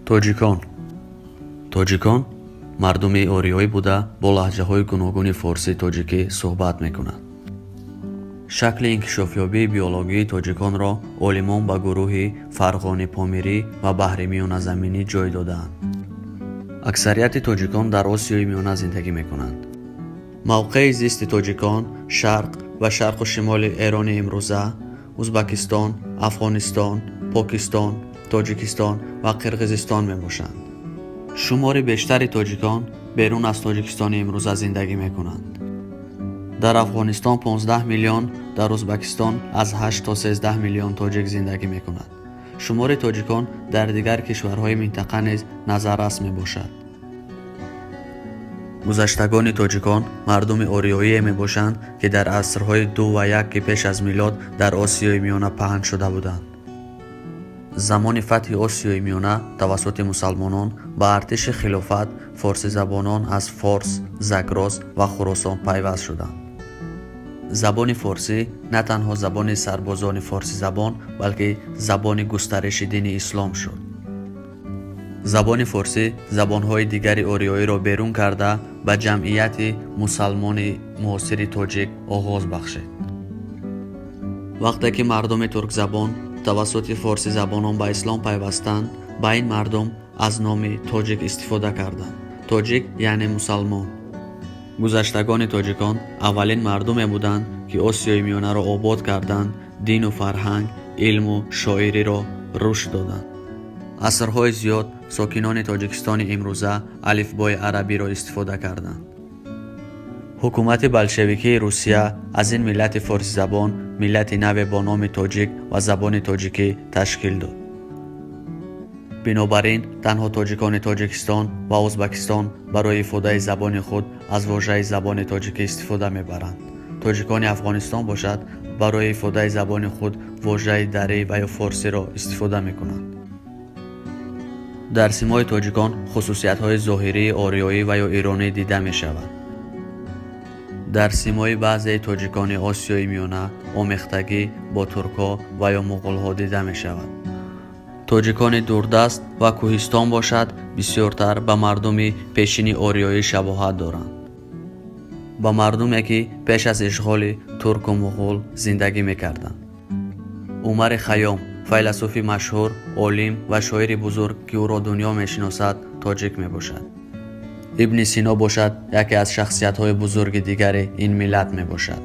Тоҷикон. Тоҷикон мардуми ориёӣ буда, бо лаҳҷаҳои гуногуни форсӣ, тоҷикӣ суҳбат мекунад. Шакли инкишофёбии биологии тоҷиконро олимон ба гурӯҳи фарғонӣ-помирӣ ва баҳри миёназаминӣ ҷой додаанд. Аксарияти тоҷикон дар Осиёи Миёна зиндагӣ мекунанд. Мавқеи зисти тоҷикон шарқ ва шарқу шимоли Эрони имрӯза, Узбакистон, Афғонистон, Покистон, Тоҷикистон ва Қирғизистон мебошанд. Шумори бештари тоҷикон берун аз Тоҷикистони имрӯза зиндагӣ мекунанд. Дар Афғонистон 15 миллион, дар Узбакистон аз 8 то 13 миллион тоҷик зиндагӣ мекунад. Шумори тоҷикон дар дигар кишварҳои минтақа низ назаррас мебошад. Гузаштагони тоҷикон мардуми ориёие мебошанд, ки дар асрҳои 2 ва 1 пеш аз милод дар Осиёи Миёна паҳн шуда буданд. Замони фатҳи Осиёи Миёна тавассути мусалмонон ба артиши хилофат форсизабонон аз Форс, Загрос ва Хуросон пайваст шуданд. Забони форсӣ на танҳо забони сарбозони форсизабон, балки забони густариши дини ислом шуд. Забони форсӣ забонҳои дигари ориёиро берун карда, ба ҷамъияти мусалмони муосири тоҷик оғоз бахшид. Вақте ки мардуми туркзабон тавассути форсизабонон ба ислом пайвастанд, ба ин мардум аз номи тоҷик истифода карданд. Тоҷик яъне мусалмон. Гузаштагони тоҷикон аввалин мардуме буданд, ки Осиёи Миёнаро обод карданд, дину фарҳанг, илму шоириро рушд доданд. Асрҳои зиёд сокинони Тоҷикистони имрӯза алифбои арабиро истифода карданд. Ҳукумати болшевикии Русия аз ин миллати форсизабон миллати наве бо номи тоҷик ва забони тоҷикӣ ташкил дод. Бинобар ин танҳо тоҷикони Тоҷикистон ва Узбакистон барои ифодаи забони худ аз вожаи забони тоҷикӣ истифода мебаранд. Тоҷикони Афғонистон бошад, барои ифодаи забони худ вожаи дарӣ ва ё форсиро истифода мекунанд. Дар симои тоҷикон хусусиятҳои зоҳирии ориёӣ ва ё иронӣ дида мешавад. Дар симои баъзеи тоҷикони Осиёи Миёна омехтагӣ бо туркҳо ва ё муғулҳо дида мешавад. Тоҷикони дурдаст ва кӯҳистон бошад, бисёртар ба мардуми пешини ориёӣ шабоҳат доранд, ба мардуме, ки пеш аз ишғоли турку муғул зиндагӣ мекарданд. Умари Хайём, файласуфи машҳур, олим ва шоири бузург, ки ӯро дунё мешиносад, тоҷик мебошад. Ибни Сино бошад, яке аз шахсиятҳои бузурги дигари ин миллат мебошад.